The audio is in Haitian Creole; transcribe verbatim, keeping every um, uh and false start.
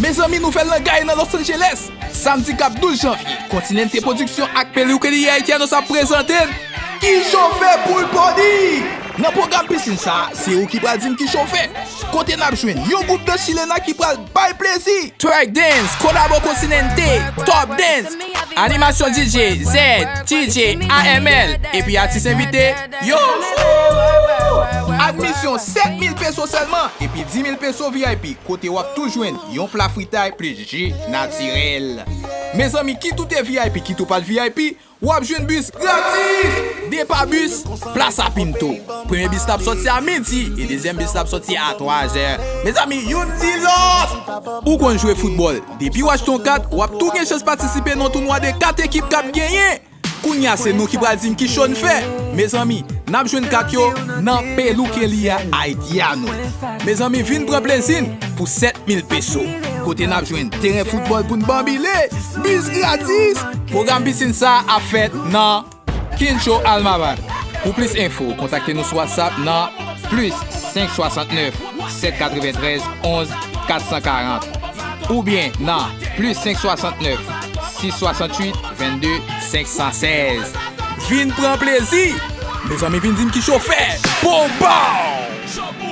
Mezanmi, nouvèl lan gaye nan Los Angeles. Samdi k ap douz janvye, Continente Production ak Peluquería Haitianos ap prezante n Ki Chofe Pool Party! Nan pwogram pisin sa a, se ou ki pral di m ki cho w fè. Kote n ap jwenn yon gwoup dans chilena ki pral bay plezi. Twerk dance, kolabo Continente, top dance, animasyon D J, Z, D J, A M L, epi atis envite, yo! Admisyon sèt mil peso sèlman, epi dis mil peso V I P, kote w ap tou jwenn yon pla fritay plis ji natirèl. Mezanmi, kit ou te V I P, kit ou pa t V I P, w ap jwenn bis gratis! Depa bis, Plaza Pinto. Premye bis la ap sòti a midi e dezyèm bis la ap sòti a twa zè. Mezanmi, youn di lòt! Ou konn jwe foutbòl. Depi w achte yon kat, w ap tou gen chans patisipe nan yon tounwa de kat ekip k ap genyen. Kounye a, se nou ki pral di n ki cho n fè. Mezanmi, n ap jwenn kat yo nan Peluquería Haitianos. Mezanmi, vin pran plezi n pou sèt mil peso. Kote n ap jwenn teren foutbòl pou n banbile, bis gratis. Pwogram pisin sa a ap fèt nan Quincho Almabad. Pou plis enfo, kontakte nou sou WhatsApp nan plis senk swasannnèf, sèt katreventrèz, onz, kat san karant, oubyen nan plis senk swasannnèf, sis swasantuit, vennde, senk san sèz. Vin pran plezi! Mezanmi, vin di m ki cho w fè! Pow, pow!